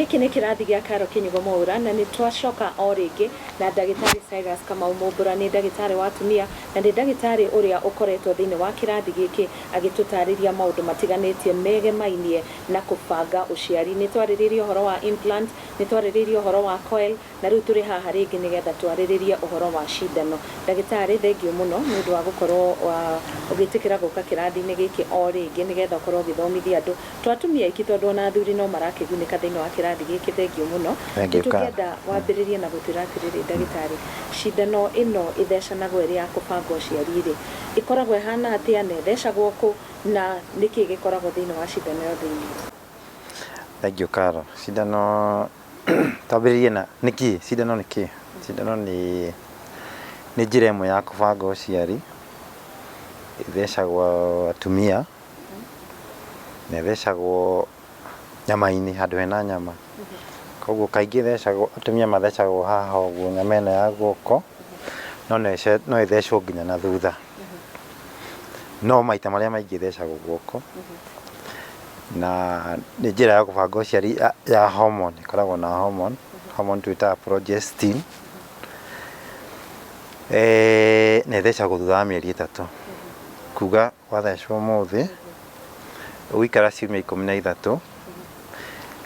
Gĩkĩ nĩ kĩrathi gĩa Karo Kĩnyugo Mwaura na nĩ twacoka o rĩngĩ na ndagĩtarĩ Cyrus Kamau Mũmbũra. Nĩ ndagĩtarĩ wa atumia na nĩ ndagĩtarĩ ũrĩa ũkoretwo thĩinĩ wa kĩrathi gĩkĩ agĩtũtarĩria maũndũ matiganĩtie megemainie na kũbanga ũciari. Nĩ twarĩrĩirie ũhoro wa implant, nĩ twarĩrĩirie ũhoro wa coil na rĩu tũrĩ haha rĩngĩ nĩgetha twarĩrĩrie ũhoro wa cindano. Ndagĩtarĩ, thengiũ mũno nĩ ũndũ wa gũkorwo ũgĩtĩkĩra gũka kĩrathi-inĩ gĩkĩ o rĩngĩ nĩgetha ũkorwo ũgĩthomithia andũ to atumia aiki tondũ ona athuri no marakĩgunĩka thĩinĩ wa kĩrathi gĩkĩ. Thengiũ mũno. Thengiũ, Karo. Tũngĩenda wambĩrĩrie na gũtwĩra atĩrĩrĩ, ndagĩtarĩ, cindano ĩno ĩthecanagwo ĩrĩ ya kũbanga ũciari rĩ, ĩkoragwo ĩhana atĩa na ĩthecagwo kũ na nĩkĩ gĩkoragwo thĩinĩ wa cindano ĩyo thĩinĩ? Thengiũ, Karo. Cindano, twambĩrĩrie na nĩkĩ cindano nĩ kĩ? Cindano nĩ njĩra ĩmwe ya kũbanga ũciari, ĩthecagwo atumia na ĩthecagwo nyama-inĩ handũ hena nyama. Koguo kaingĩ ĩthecagwo, atumia mathecagwo haha ũguo nyama ĩno ya guoko, no no ĩthecwo nginya na thutha. No maita marĩa maingĩ ĩthecagwo guoko, na nĩ njĩra ya kũbanga ũciari ya hormone, ĩkoragwo na hormone, hormone twĩtaga progestin, na ĩthecagwo thutha wa mĩeri 3. Kuga wathecwo ũmũthĩ, ũgũikara ciumia 13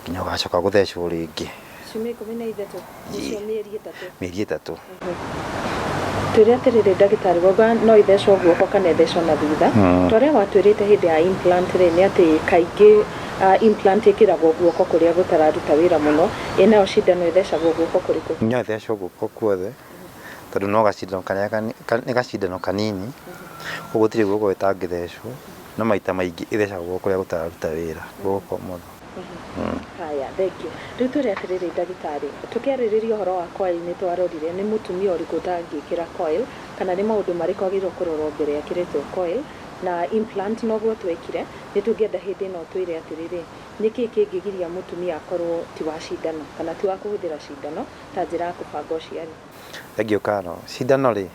nginya ũgacoka gũthecwo rĩngĩ. Ciumia 13, nĩcio mĩeri 3? Mĩeri 3. Twĩre atĩrĩrĩ ndagĩtarĩ, wauga no ithecwo guoko kana ĩthecwo na thutha. Ta ũrĩa watwĩrĩte hĩndĩ ya implant rĩ, nĩ atĩ kaingĩ implant ĩkĩragwo guoko kũrĩa gũtararuta wĩra mũno. Ĩ nayo cindano ĩthecagwo guoko kũrĩkũ? No ĩthecwo guoko kuothe tondũ no gacindano karĩa nĩ gacindano kanini, koguo gũtirĩ guoko gĩtangĩthecwo, no maita maingĩ ĩthecagwo guoko kũrĩa gũtararuta wĩra, guoko kwa ũmotho. Haya, thengiũ. Rĩu twĩre atĩrĩrĩ ndagĩtarĩ, tũkĩarĩrĩria ũhoro wa coil nĩ twarorire nĩ mũtumia ũrĩkũ ũtangĩkĩra coil, kana nĩ maũndũ marĩkũ agĩrĩirwo kũrorwo mbere ekĩrĩtwo coil, na implant noguo twekire. Nĩ tũngĩenda hĩndĩ ĩno ũtwĩre atĩrĩrĩ, nĩkĩĩ kĩngĩgiria mũtumia akorwo ti wa cindano, kana ti wa kũhũthĩra cindano ta njĩra ya kũbanga ũciari? Thengiũ Karo. Cindano rĩ,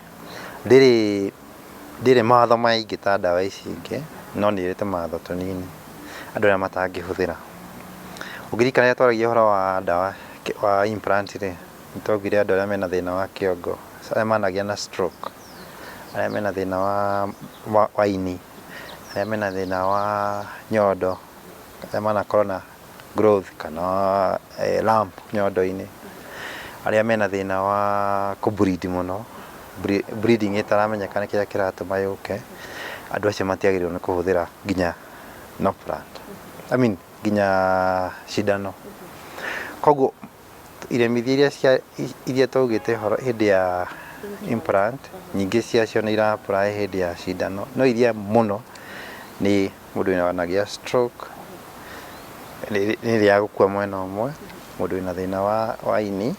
ndĩrĩ mawatho maingĩ ta ndawa ici ingĩ, no nĩ ĩrĩ tũmawatho tũnini andũ arĩa matangĩhũthĩra. Ũngĩririkana rĩrĩa twaragia ũhoro wa ndawa wa implant rĩ, nĩ twaugire andũ arĩa mena thĩna wa kĩongo, arĩa managĩa na stroke, arĩa mena thĩna wa ini, arĩa mena thĩna wa nyondo, arĩa manakorwo na growth kana lump nyondo-inĩ, arĩa mena thĩna wa kũ bleed mũno, bleeding ĩtaramenyeka nĩ kĩrĩa kĩratũma yũke, andũ acio matiagĩrĩirwo nĩ kũhũthĩra nginya Norplant, I mean nginya cindano. Koguo iremithia iria cia iria twaugĩte ũhoro hĩndĩ ya implant, nyingĩ ciacio nĩ ira apply hĩndĩ ya cindano, no iria mũno nĩ mũndũ wanagĩa stroke, nĩ ĩrĩa ya gũkua mwena ũmwe, mũndũ wĩna thĩna wa ini,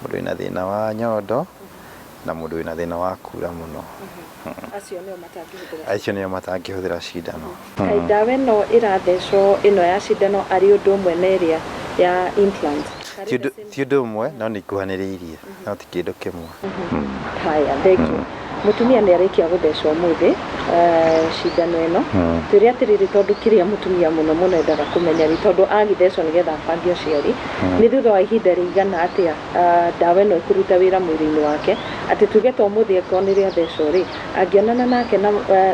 mũndũ wĩna thĩna wa nyondo, na mũndũ wĩna thĩna wa kura mũno. Acio nĩo matangĩhũthĩra? Acio nĩo matangĩhũthĩra cindano. Kaĩ ndawa ĩno ĩrathecwo ĩno ya cindano arĩ ũndũ ũmwe na ĩrĩa ya implant? Ti ũndũ ũmwe, no nĩ ikuhanĩrĩirie, no ti kĩndũ kĩmwe. Haya, thengiũ. Mũtumia nĩ arĩkia gũthecwo ũmũthĩ cindano ĩno. Twĩre atĩrĩrĩ, tondũ kĩrĩa mũtumia mũno mũno endaga kũmenya rĩ, tondũ agĩthecwo nĩgetha abange ũciari, nĩ thutha wa ihinda rĩigana atĩa ndawa ĩno ĩkũruta wĩra mwĩrĩ-inĩ wake, atĩ tuge ta ũmũthĩ angĩkorwo nĩ rĩathecwo rĩ, angĩonana nake na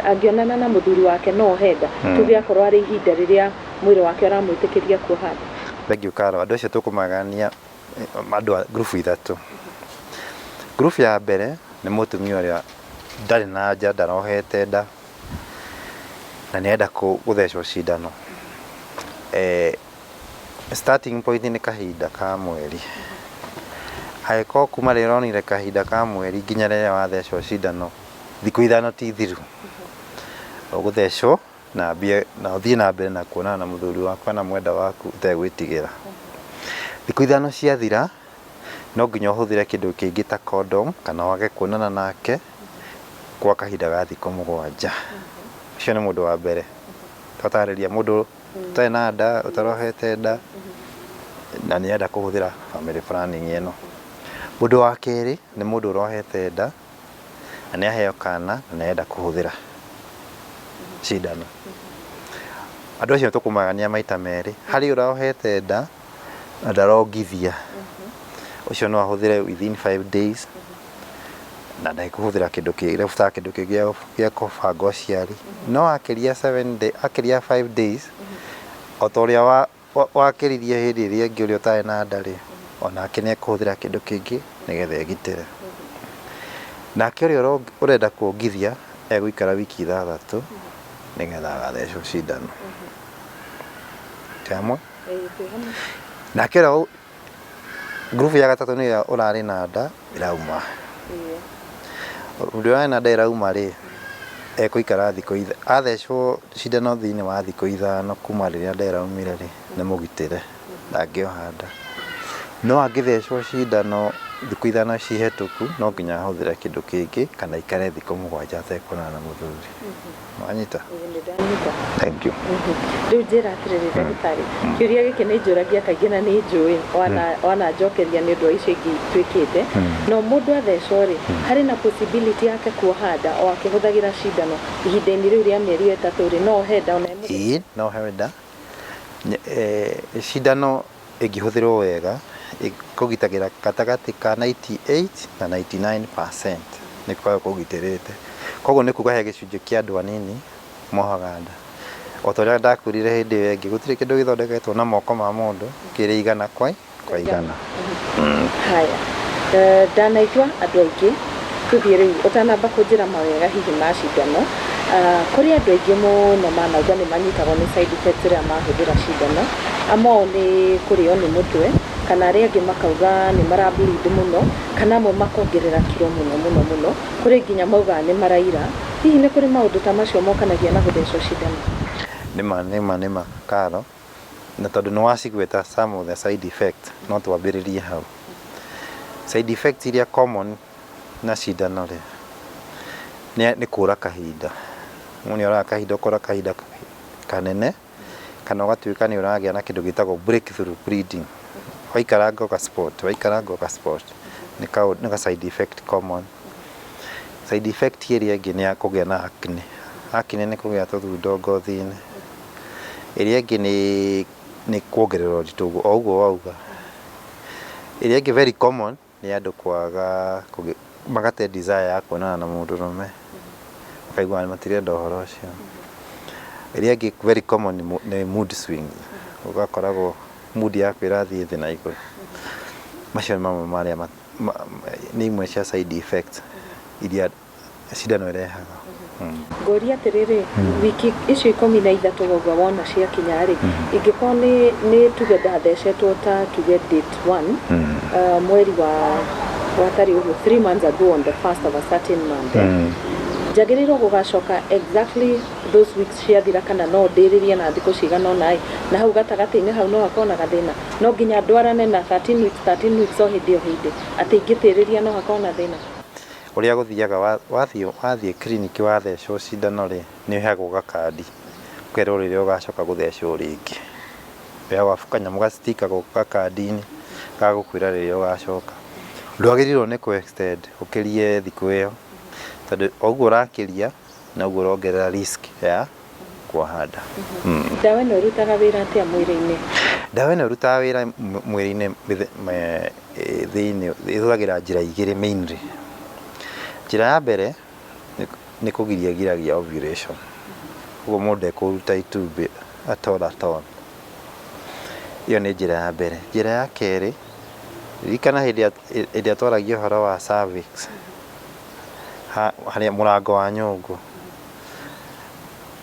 angĩonana na mũthuri wake no ohe nda, tuge akorwo arĩ ihinda rĩrĩa mwĩrĩ wake ũramwĩtĩkĩria kuoha nda? Thengiũ Karo. Andũ acio tũkũmagania andũ a ngurubu ithatũ. Ngurubu ya mbere nĩ mũtumia ũrĩa ndarĩ na anja, ndarohete nda na nĩ arenda gũthecwo cindano. Starting point nĩ kahinda ka mweri. Angĩkorwo kuma rĩrĩa ũronire kahinda ka mweri nginya rĩrĩa wathecwo cindano thikũ 5 ti thiru, ũgũthecwo na ambie na ũthiĩ na mbere na kuonana na mũthuri waku kana mwenda waku ũtegwĩtigĩra. Thikũ 5 ciathira, no nginya ũhũthĩre kĩndũ kĩngĩ ta condom kana wage kuonana nake kwa kahinda ga thikũ 7. Ũcio nĩ mũndũ wa mbere. Twatarĩria mũndũ ũtarĩ na nda, ũtarohete nda na nĩ arenda kũhũthĩra family planning ĩno. Mũndũ wa kerĩ nĩ mũndũ ũrohete nda na nĩ aheo kana na nĩ arenda kũhũthĩra cindano. Andũ acio tũkũmagania maita merĩ. Harĩ ũrohete nda Na ndarongithia, ũcio no ahũthĩre within 5 days na ndekũhũthĩra kĩndũ kĩngĩ, ndekũbatara kĩndũ kĩngĩ gĩa kũbanga ũciari. No akĩria 7 day, akĩria 5 days, o ta ũrĩa wakĩririe hĩndĩ ĩrĩa ĩngĩ ũrĩa ũtarĩ na nda rĩ, onake nĩ ekũhũthĩra kĩndũ kĩngĩ nĩgetha egitĩre. Nake ũrĩa ũrenda kuongithia egũikara wiki 6 nĩgetha agathecwo cindano. Twĩ hamwe? Ĩĩ, twĩ hamwe. Nake ũrĩa ngurubu ya gatatũ nĩ ũrĩa ũrarĩ na nda ĩrauma. Ũrĩa ũrarĩ na nda ĩrauma rĩ, ekũikara thikũ, athecwo cindano thĩinĩ wa thikũ 5 kuma rĩrĩa nda ĩraumire rĩ, nĩ mũgitĩre, ndangĩoha nda. No angĩthecwo cindano thikũ 5 cihetũku, no nginya ahũthĩre kĩndũ kĩngĩ kana aikare thikũ 7 atekuonana na mũthuri. Wanyita? Ĩĩ, nĩ ndanyita. Thank you. Rĩu njĩra atĩrĩrĩ ndagĩtarĩ, kĩũria gĩkĩ nĩ njũragia kaingĩ na nĩ njũĩ wananjokeria nĩ ũndũ wa icio ingĩ twĩkĩte. No mũndũ athecwo rĩ, harĩ na possibility yake kuoha nda o akĩhũthagĩra cindano ihinda-inĩ rĩu rĩa mĩeri 3 rĩ, no ohe nda ona e mũthece? Ĩĩ, no ohe nda. Cindano ĩngĩhũthĩrwo wega kũgitagĩra gatagatĩ ka 98 na 99% nĩ gũkoragwo kũgitĩrĩte. Koguo nĩ kuga he gĩcunjĩ kĩa andũ anini mohaga nda. O ta ũrĩa ndakwĩrire hĩndĩ ĩyo ĩngĩ, gũtirĩ kĩndũ gĩthondeketwo na moko ma mũndũ kĩrĩ igana kwa igana. Haya, ndanaigua andũ aingĩ, tũthiĩ rĩu ũtanamba kũnjĩra mawega hihi ma cindano, kũrĩ andũ aingĩ mũno manauga nĩ manyitagwo nĩ side effects rĩrĩa mahũthĩra cindano. Amwe ao nĩ kũrĩo nĩ mũtwe, kana arĩa angĩ makauga nĩ mara bleed mũno, kana amwe makongerera kiro mũno mũno mũno, kũrĩ nginya maugaga nĩ maraira. Hihi nĩ kũrĩ maũndũ ta macio mokanagia na gũthecwo cindano? Nĩma, nĩma, nĩma, Karo, na tondũ nĩ wacigweta some of the side effects, no twambĩrĩrie hau. Side effects iria common na cindano rĩ, nĩ kũra kahinda. Mũndũ nĩ oraga kahinda, ũkora kahinda kanene, kana ũgatuĩka nĩ ũragĩa na kĩndũ gĩtagwo breakthrough bleeding. Waikaranga ũga spot, waikaranga ũga spot. Nĩ ka side effect common. Side effect ĩrĩa ĩngĩ nĩ ya kũgĩa na acne. Acne nĩ kũgĩa tũthundo ngothi-inĩ. Ĩrĩa ĩngĩ nĩ kuongerera ũritũ o ũguo wauga. Ĩrĩa ĩngĩ very common nĩ andũ kwaga magate desire ya kuonana na mũndũrũme, makaigua matirenda ũhoro ũcio. Ĩrĩa ĩngĩ very common nĩ mood swings, ũgakoragwo mood yaku ĩrathiĩ thĩ na igũrũ. Macio nĩ mamwe marĩa nĩ imwe cia side effects iria cindano ĩrehaga. Ngũria atĩrĩrĩ, wiki icio 13 wauga wona ciakinya rĩ, ingĩkorwo nĩ tuge ndathecetwo ta tuge date 1 mweri wa tarĩ ũguo 3 months ago on the first of a certain month, njagĩrĩirwo gũgacoka exactly those weeks ciathira, kana no ndĩrĩrie na thikũ cigana ũna ĩ, na hau gatagatĩ-inĩ hau no hakorwo na gathĩna? No nginya ndwarane na 13 weeks, 13 weeks o hĩndĩ o hĩndĩ, atĩ ingĩtĩrĩria no hakorwo na thĩna? Ũrĩa gũthiaga, wathiĩ kiriniki wathecwo cindano rĩ, nĩ ũheagwo gakandi ũkerwo rĩrĩa ũgacoka gũthecwo rĩngĩ. Ũheagwo kanyamũ gacitikagwo gakandi-inĩ gagũkwĩra rĩrĩa ũgacoka. Ndwagĩrĩirwo nĩ kũ extend ũkĩrie thikũ ĩyo, tondũ o ũguo ũrakĩria noguo ũrongerera risk ya kuoha nda. Ndawa ĩno ĩrutaga wĩra atĩa mwĩrĩ-inĩ? Ndawa ĩno ĩrutaga wĩra mwĩrĩ-inĩ thĩinĩ, ĩhũthagĩra njĩra igĩrĩ mainly. Njĩra ya mbere nĩ kũgiria ĩgiragia ovulation, koguo mũndũ ndekũruta itumbĩ at all at all. Ĩyo nĩ njĩra ya mbere. Njĩra ya kerĩ, ririkana hĩndĩ ĩrĩa twaragia ũhoro wa cervix, harĩa mũrango wa nyũngũ,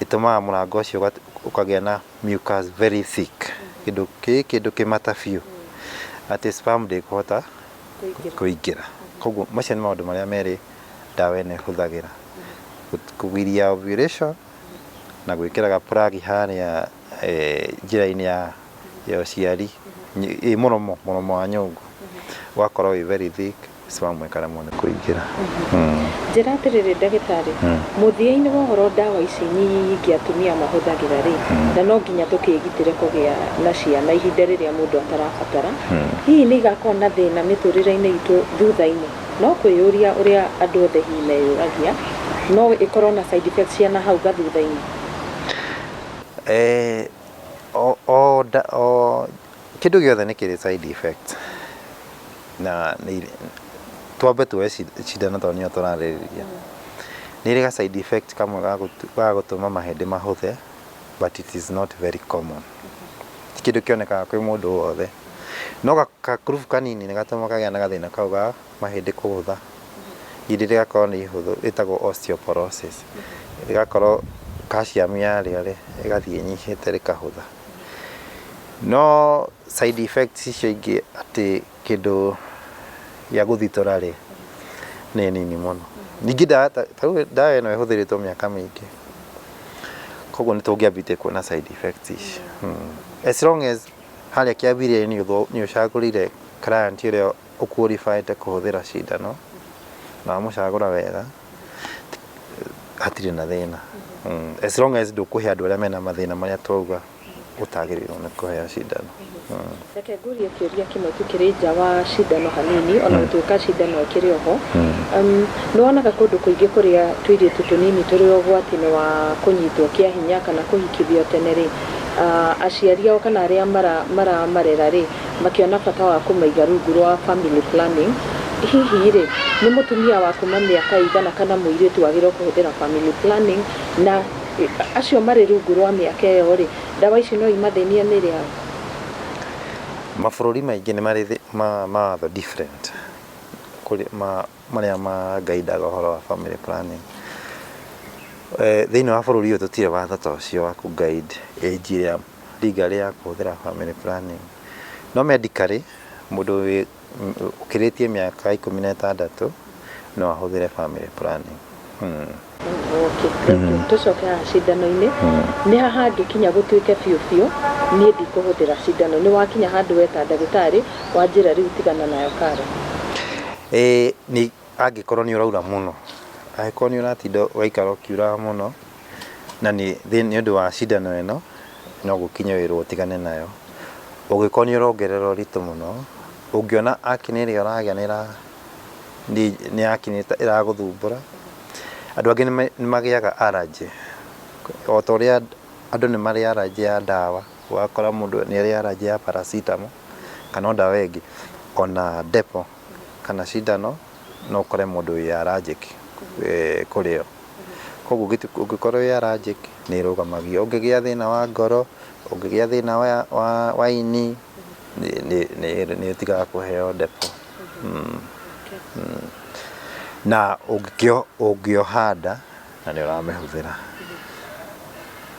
ĩtũmaga mũrango ũcio ũkagĩa na mucus very thick, kĩndũ kĩ kĩndũ kĩmata biũ atĩ sperm ndĩkũhota kũingĩra. Koguo macio nĩ maũndũ marĩa merĩ ndawa ĩno ĩhũthagĩra: kũgiria ovulation na gwĩkĩra ga plug harĩa njĩra-inĩ ya ũciari, ĩ mũromo wa nyũngũ ũgakorwo wĩ very thick, sperm ĩkaremwo nĩ kũingĩra. Njĩra atĩrĩrĩ ndagĩtarĩ, mũthia-inĩ wa ũhoro, ndawa ici nyingĩ atumia mahũthagĩra rĩ, na no nginya tũkĩgitĩre kũgĩa na ciana ihinda rĩrĩa mũndũ atarabatara, hihi nĩ igakorwo na thĩna mĩtũrĩre-inĩ itũ thutha-inĩ? No kwĩyũria ũrĩa andũ othe hihi meyũragia, no ĩkorwo na side effects cia na hau gathutha-inĩ? O, o, o Kĩndũ gĩothe nĩ kĩrĩ side effects na twambe tuoe cindano tondũ nĩyo tũrarĩrĩria. Nĩ ĩrĩ ga side effect kamwe ga gũtũma mahĩndĩ mahũthe, but it is not very common. Ti kĩndũ kĩonekaga kwĩ mũndũ wothe, no gakurubu kanini nĩ gatũmaga kagĩa na gathĩna kau ga mahĩndĩ kũhũtha. Ihĩndĩ rĩgakorwo nĩ ihũthũ, rĩtagwo osteoporosis. Rĩgakorwo calcium yarĩo rĩ, ĩgathiĩ ĩnyihĩte rĩkahũtha. No side effects icio ingĩ atĩ kĩndũ gĩa gũthitũra rĩ, nĩ nini mũno. Ningĩ ndawa ta rĩu ndawa ĩno ĩhũthĩrĩtwo mĩaka mĩingĩ, koguo nĩ tũngĩambĩtie kuona side effects ici. As long as harĩa kĩambĩrĩria nĩ ũcagũrire client ĩrĩa ũqualifyĩte kũhũthĩra cindano na wamũcagũra wega, hatirĩ na thĩna. As long as ndũkũhe andũ arĩa mena mathĩna marĩa twauga ũtagĩrĩirwo nĩ kũheo cindano. Reke ngũrie kĩũria kĩmwe tukĩrĩ nja wa cindano hanini, ona gũtuĩka cindano ĩkĩrĩ oho. Nĩ wonaga kũndũ kũingĩ kũrĩa tũirĩtu tũnini tũrĩ ũgwati-inĩ wa kũnyitwo kĩa hinya kana kũhikithio tene rĩ, aciari ao kana arĩa maramarera rĩ, makĩona bata wa kũmaiga rungu rwa family planning. Hihi rĩ, nĩ mũtumia wa kuma mĩaka ĩigana kana mũirĩtu wagĩrĩirwo kũhũthĩra family planning, na acio marĩ rungu rwa mĩaka ĩyo rĩ, ndawa ici no imathĩnie mĩĩrĩ yao? Mabũrũri maingĩ nĩ marĩ mawatho different kũrĩ marĩa mangaidaga ũhoro wa family planning. Thĩinĩ wa bũrũri ũyũ tũtirĩ watho ta ũcio wa kũ guide age ĩrĩa legally ya kũhũthĩra family planning. No medically mũndũ ũkĩrĩtie mĩaka 16 no ahũthĩre family planning. Okay, thank you. Tũcoke haha cindano-inĩ. Nĩ ha hangĩkinya gũtuĩke biũ biũ niĩ ndikũhũthĩra cindano? Nĩ wakinya handũ weta ndagĩtarĩ wanjĩra rĩu tigana nayo karo? Ĩĩ, nĩ angĩkorwo nĩ ũraura mũno, angĩkorwo nĩ ũratinda ũgaikara ũkiuraga mũno na nĩ ũndũ wa cindano ĩno, no gũkinye wĩrwo ũtigane nayo. Ũngĩkorwo nĩ ũrongerera ũritũ mũno, ũngĩona acne ĩrĩa ũragĩa nĩ acne ĩragũthumbũra. Andũ angĩ nĩ magĩaga allergy, o ta ũrĩa andũ nĩ marĩ allergy ya ndawa, ũgakora mũndũ nĩ arĩ allergy ya paracetamol kana o ndawa ĩngĩ, ona depo kana cindano no ũkore mũndũ wĩ allergic kũrĩ yo. Koguo ũngĩkorwo wĩ allergic nĩ ĩrũgamagio. Ũngĩgĩa thĩna wa ngoro, ũngĩgĩa thĩna wa ini, nĩ ũtigaga kũheo depo. Na ũngĩoha nda na nĩ ũramĩhũthĩra,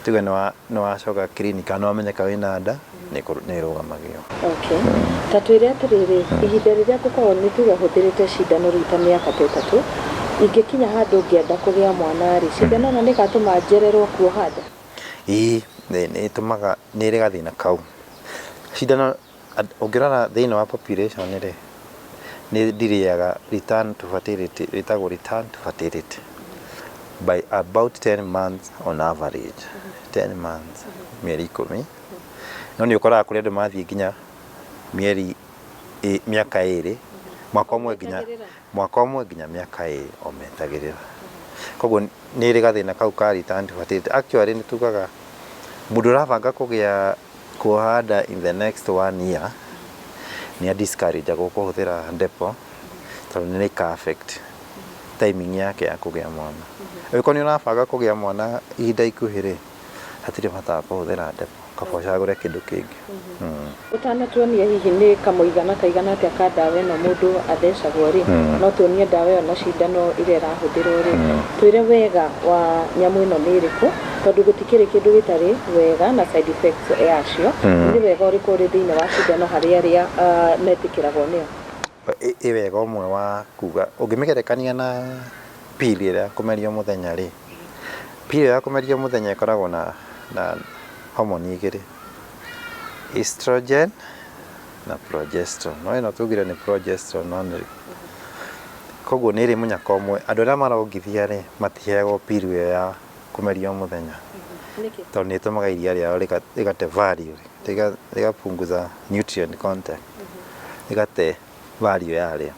tuge nĩ wacoka clinic kana nĩ wamenyeka wĩna nda, nĩ ĩrũgamagio. Okay. Ta twĩre atĩrĩrĩ, ihinda rĩrĩa ngũkorwo nĩ tuge hũthĩrĩte cindano rĩu ta mĩaka ta 3, ingĩkinya handũ ngĩenda kũgĩa mwana rĩ, cindano ĩno nĩ ĩgatũma njererwo kuoha nda? Ĩĩ, nĩ ĩtũmaga, nĩ ĩrĩ gathĩna kau. Cindano ũngĩrora thĩinĩ wa population rĩ, nĩ delay'aga return to fertility, ĩtagwo return to fertility by about 10 months on average. 10 months, mĩeri 10. No nĩ ũkoraga kũrĩ andũ mathiĩ nginya mĩeri mĩaka 2, mwaka ũmwe nginya mwaka ũmwe nginya mĩaka 2 o metagĩrĩra. Koguo nĩ ĩrĩ gathĩna kau ka return to fertility. Actually nĩ tugaga mũndũ ũrabanga kũgĩa kuoha nda in the next one year nĩ a discourage-agwo kũhũthĩra depo tondũ nĩ ĩka affect timing yake ya kũgĩa mwana. Angĩkorwo nĩ ũrabanga kũgĩa mwana ihinda ikuhĩ rĩ, hatirĩ bata wa kũhũthĩra depo, kaba ũcagũre kĩndũ kĩngĩ. Ũtanatuonia hihi nĩ kamũigana kaigana atĩa ka ndawa ĩno mũndũ athecagwo rĩ, no tuonie ndawa ĩyo na cindano ĩrĩa ĩrahũthĩrwo rĩ, twĩre wega wa nyamũ ĩno nĩ ĩrĩkũ, tondũ gũtikĩrĩ kĩndũ gĩtarĩ wega na side effects yacio. Nĩ wega ũrĩkũ ũrĩ thĩinĩ wa cindano harĩ arĩa metĩkĩragwo nĩyo? Ĩ wega ũmwe wa kuga ũngĩmĩgerekania na pill ĩrĩa ya kũmerio mũthenya rĩ, pill ya kũmerio mũthenya ĩkoragwo na hormone igĩrĩ, estrogen na progesterone. No ĩno tugire nĩ progesterone only. Koguo nĩ ĩrĩ mũnyaka ũmwe, andũ arĩa marongithia rĩ, matiheagwo pill ĩyo ya kũmerio mũthenya tondũ nĩ ĩtũmaga iria rĩao rĩgate value, rĩgapunguza nutrient content, rĩgate value yarĩo.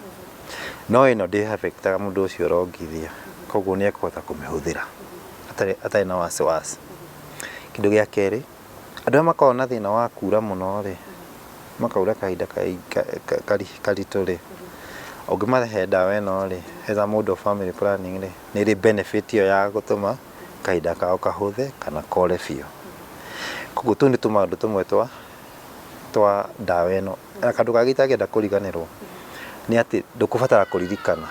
No ĩno ndĩ affectaga mũndũ ũcio ũrongithia, koguo nĩ ekũhota kũmĩhũthĩra atarĩ na wasiwasi. Kĩndũ gĩa kerĩ, andũ arĩa makoragwo na thĩna wa kura mũno rĩ, Makaura kahinda karitũ rĩ, ũngĩmahe ndawa ĩno rĩ, as a mode of family planning rĩ, nĩ ĩrĩ benefit ĩyo ya gũtũma kahinda kao kahũthe kana kore biũ. Koguo tũu nĩ tũmaũndũ tũmwe twa ndawa ĩno. Na kandũ kangĩ itangĩenda kũriganĩrwo nĩ atĩ ndũkũbatara kũririkana.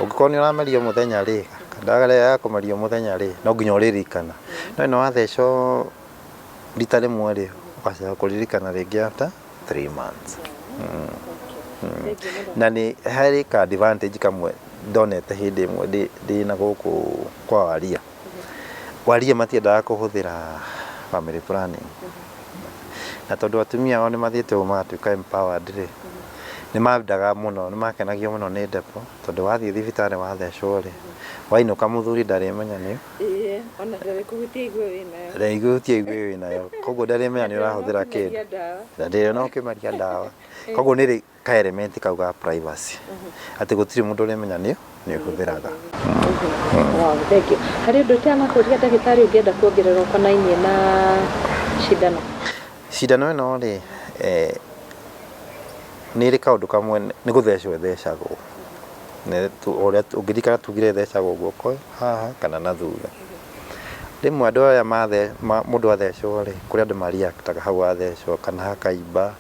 Ũngĩkorwo nĩ ũrameria mũthenya rĩ, ndawa ĩrĩa ya kũmerio mũthenya rĩ, no nginya ũrĩririkana. No ĩno wathecwo rita rĩmwe rĩ, ũgacoka kũririkana rĩngĩ after 3 months. Thank you mũno. Na nĩ harĩ ka advantage kamwe ndonete hĩndĩ ĩmwe ndĩ na gũkũ kwa waria. Waria matiendaga kũhũthĩra family planning. Na tondũ atumia ao nĩ mathiĩte ũguo magatuĩka empowered rĩ, nĩ mendaga mũno, nĩ makenagio mũno nĩ Depo, tondũ wathiĩ thibitarĩ wathecwo rĩ, wainũka mũthuri ndarĩmenya nĩ Ĩĩ, ona ndarĩkũhutia igue wĩnayo. Ndarĩkũhutia igue wĩnayo, koguo ndarĩmenya nĩ ũrahũthĩra kĩndũ. Ũkĩmeria ndawa. Na ndĩrĩ ona ũkĩmeria ndawa. Koguo nĩ ĩrĩ ka element kau ga privacy, atĩ gũtirĩ mũndũ ũrĩmenya nĩ ũhũthĩraga. Wow, thank you. Harĩ ũndũ ũtanakũria, ndagĩtarĩ, ũngĩenda kuongerera ũkonainie na cindano? Cindano ĩno rĩ, nĩ ĩrĩ kaũndũ kamwe, nĩ gũthecwo ĩthecagwo. Ũrĩa ũngĩririkana tugire ĩthecagwo guoko haha kana na thutha. Rĩmwe andũ aya mũndũ athecwo rĩ, kũrĩ andũ ma react aga hau athecwo kana hakaimba.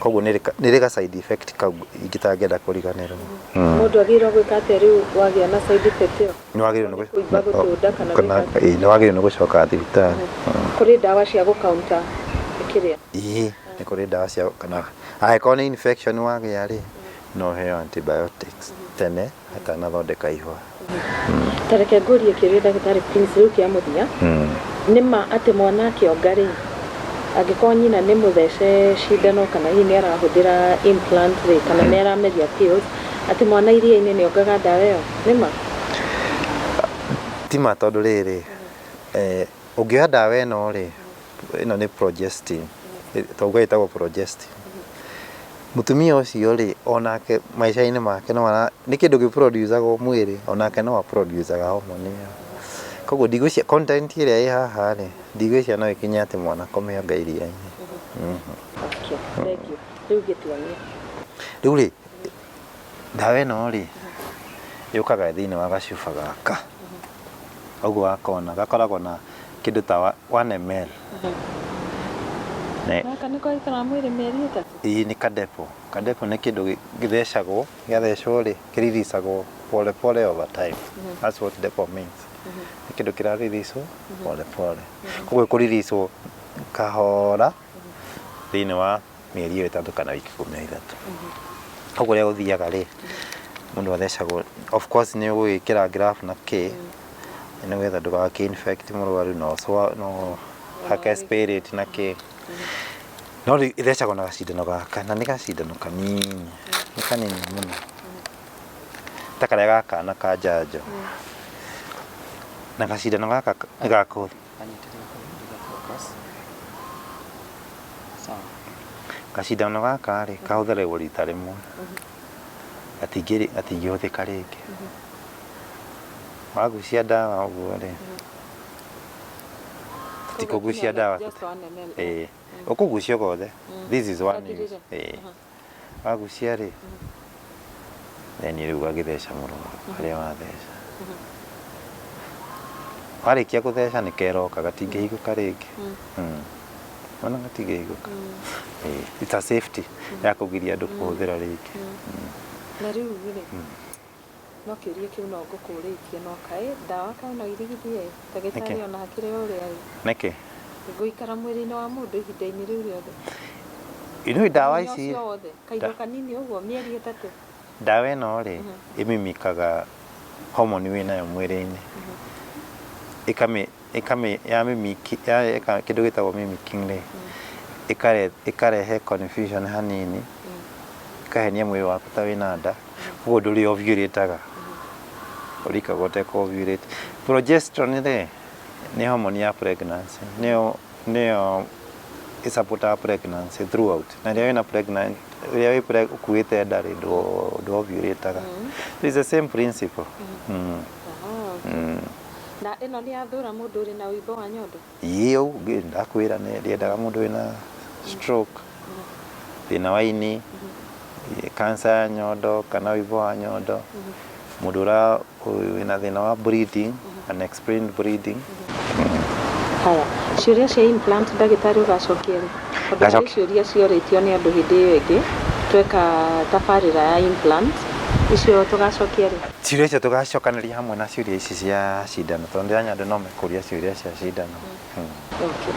Koguo nĩ ĩrĩ ga side effect kau ingĩtangĩenda kũriganĩrwo. Mũndũ agĩrĩirwo gwĩka atĩa rĩu wagĩa na side effect ĩyo? Nĩ wagĩrĩirwo nĩ Kũimba, gũtũnda kana gwĩka atĩa? Ĩĩ, nĩ wagĩrĩirwo nĩ gũcoka thibitarĩ. Kũrĩ ndawa cia gũ-counter kĩrĩa? Ĩĩ, nĩ kũrĩ ndawa cia, kana angĩkorwo nĩ infection wagĩa rĩ, no ũheo antibiotics tene atanathondeka ihũa. Ta reke ngũrie kĩũria, ndagĩtarĩ, please, rĩu kĩa mũthia. Nĩ ma atĩ mwana akĩonga rĩ, angĩkorwo nyina nĩ mũthece cindano kana hihi nĩ arahũthĩra implant rĩ, kana nĩ arameria pills, atĩ mwana iria-inĩ nĩ ongaga ndawa ĩyo? Nĩ ma? Ti ma, tondũ rĩrĩ, ũngĩoya ndawa ĩno rĩ, ĩno nĩ progestin, tauga ĩtagwo progestin, mũtumia ũcio rĩ, onake maica-inĩ make no ara nĩ kĩndũ gĩproducagwo mwĩrĩ, onake no aproducaga hormone ĩyo. Koguo ndigwĩciria content ĩrĩa ĩ haha rĩ, ndigwĩciria no ĩkinye atĩ mwana kũmĩonga iria-inĩ. Okay, thank you. Rĩu gĩtuonie. Rĩu rĩ, ndawa ĩno rĩ, yũkaga thĩinĩ wa gacuba gaka ũguo wakona gakoragwo na kĩndũ ta 1 ml. Gaka nĩko gaikaraga mwĩrĩ mĩeri 3? Ĩĩ, nĩ kadepo. Kadepo nĩ kĩndũ gĩthecagwo, gĩathecwo rĩ, kĩriricagwo pole pole over time. That's what depo means. Nĩ kĩndũ kĩrariricwo pole pole, koguo ĩkũriricwo kahora thĩinĩ wa mĩeri ĩyo 3 kana wiki 13. Koguo ũrĩa gũthiaga rĩ, mũndũ athecagwo, of course nĩ ũgũgĩkĩra glove na kĩ, nĩgetha ndũgakĩ infect mũrwaru, no hake spirit na kĩ. No rĩu ĩthecagwo na gacindano gaka, na nĩ gacindano kanini, nĩ kanini mũno ta karĩa ga kana ka njanjo, na gacindano gaka nĩ gakũ Kanyitĩrĩra kau nĩgetha focus. Sawa. Gacindano gaka rĩ, kahũthĩragwo rita rĩmwe, gatingĩhũthĩka rĩngĩ. Wagucia ndawa ũguo rĩ, ti kũgucia ndawa. Just 1 ml. Ĩĩ, ũkũgucia gothe. This is one use. Gathirire. Ĩĩ, wagucia rĩ, then rĩu ũgagĩtheca mũrwaru harĩa watheca. Warĩkia gũtheca nĩ keroka, gatingĩhingũka rĩngĩ. Ona gatingĩhingũka. Ĩĩ, it's a safety ya kũgiria andũ kũhũthĩra rĩngĩ. Na rĩu rĩ, no kĩũria kĩu no ngũkũrĩtie, no kaĩ ndawa kaĩ no irigithie, ndagĩtarĩ? Nĩkĩ? Ona hakĩrĩ ũrĩa ĩ Nĩkĩ? Gũikara mwĩrĩ-inĩ wa mũndũ ihinda-inĩ rĩu rĩothe? Ino ndawa Hinya ici ũcio wothe, kaindo kanini ũguo, mĩeri 3? Ndawa ĩno rĩ, ĩmimikaga hormone wĩnayo mwĩrĩ-inĩ, ĩkami ĩkami ya mimic ya ĩka kĩndũ gĩtagwo mimicking rĩ, ĩkarehe confusion hanini, ĩkahenia mwĩrĩ waku ta wĩna nda, koguo ndũrĩ ovulataga, ũrikaga ũtekũ ovulate. Progesterone rĩ, nĩ hormone ya pregnancy, nĩyo ĩsupportaga pregnancy throughout, na rĩrĩa wĩna pregnant, rĩrĩa wĩ ũkuĩte nda rĩ, ndũ ovulataga. So it's the same principle. Aha, okay. Na ĩno nĩ yathũra mũndũ ũrĩ na ũimbo wa nyondo? Ĩĩ, ũguo ndakwĩra nĩ ndĩendaga mũndũ wĩna stroke. Thĩna wa ini, cancer ya nyondo kana wĩimbo wa nyondo, mũndũ ũra wĩna thĩna wa bleeding, unexplained bleeding. Haya, ciũria cia implant, ndagĩtarĩ, ũgacokia rĩ? Tondũ harĩ ciũria ciorĩtio nĩ andũ hĩndĩ ĩyo ĩngĩ tweka tabarĩra ya implant, icio tũgacokia rĩ? Ciũria icio tũgacokanĩria hamwe na ciũria ici cia cindano, tondũ ndĩranya andũ no mekũria ciũria cia cindano. Okay.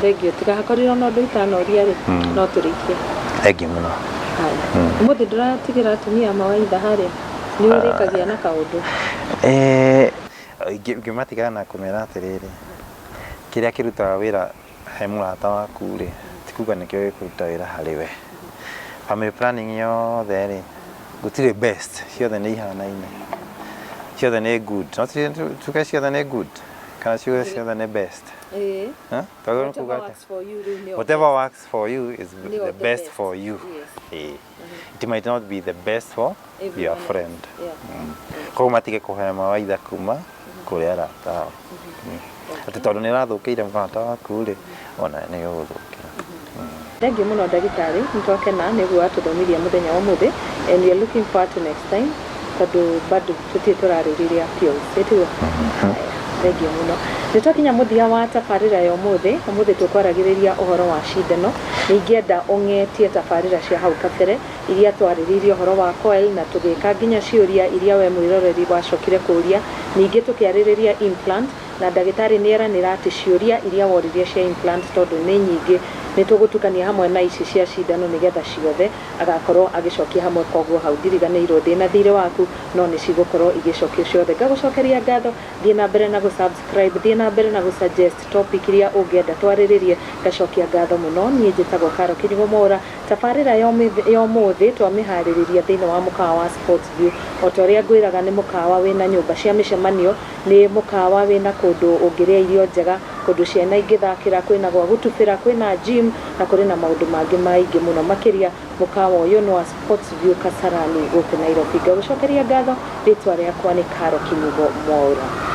Thengiũ. Tiga hakorirwo na ũndũ itanoria rĩ, no tũrĩkie. Thengiũ mũno. Haya. Ũmũthĩ ndũratigĩra atumia mawaitha harĩa? Nĩ ũrĩkagia na kaũndũ. Ingĩmatigana na kũmera atĩrĩrĩ, kĩrĩa kĩrutaga wĩra he mũrata waku rĩ, ti kuga nĩkĩo gĩkũruta wĩra harĩ we. Family planning yothe rĩ, gũtirĩ best, ciothe nĩ ihanaine, ciothe nĩ good. No tuge ciothe nĩ good kana ciuge ciothe nĩ best? Ĩĩ. Huh? Twagĩrĩirwo nĩ kuga Whatever atĩa? works for you rĩu nĩyo Whatever best. works for you is Nĩyo the the best best. for you. Yes. Ĩĩ. It might not be the best for your Everyone else. friend. Koguo matige kũhoya mawaitha kuma kũrĩ arata ao. Atĩ tondũ nĩ ũrathũkĩire mũrata waku rĩ, ona nĩ gũgũthũkĩra. Thengiũ mũno, ndagĩtarĩ, nĩ twakena nĩguo watũthomithia mũthenya wa ũmũthĩ, and we are looking forward to next time, tondũ bado tũtirĩ tũrarĩrĩria pills, ĩtiguo? Haya, thengiũ mũno. Nĩ twakinya mũthia wa tabarĩra ya ũmũthĩ. Ũmũthĩ tũkwaragĩrĩria ũhoro wa cindano. Nĩ ingĩenda ũng'etie tabarĩra cia hau kabere iria twarĩrĩirie ũhoro wa coil na tũgĩka nginya ciũria iria we mwĩroreri wacokire kũũria. Ningĩ tũkĩarĩrĩria implant, na ndagĩtarĩ nĩ eranĩra atĩ ciũria iria woririe cia implant, tondũ nĩ nyingĩ, nĩ tũgũtukania hamwe na ici cia cindano nĩgetha ciothe agakorwo agĩcokia hamwe. Koguo hau ndiriganĩirwo, ndĩna thirĩ waku, no nĩ cigũkorwo igĩcokio ciothe. Ngagũcokeria ngatho. Thiĩ na mbere na gũ-subscribe, thiĩ na mbere na gũ-suggest topic iria ũngĩenda twarĩrĩrie. Ngacokia ngatho mũno. Niĩ njĩtagwo Karo Kĩnyugo Mwaũra. Tabarĩra ya ũmũthĩ twamĩharĩrĩria thĩinĩ wa mũkawa wa Sports View. O ta ũrĩa ngwĩraga, nĩ mũkawa wĩna nyũmba cia mĩcemanio, nĩ mũkawa wĩna kũndũ ũngĩrĩa irio njega, kũndũ ciana ingĩthakĩra, kwĩna gwa gũtubĩra, kwĩna gym na kũrĩ na maũndũ mangĩ maingĩ mũno makĩria. Mũkawa ũyũ nĩ wa Sports View, Kasarani, gũkũ Nairobi. Ngagũcokeria ngatho. Rĩtwa rĩakwa nĩ Karo Kinyugo Mwaũra.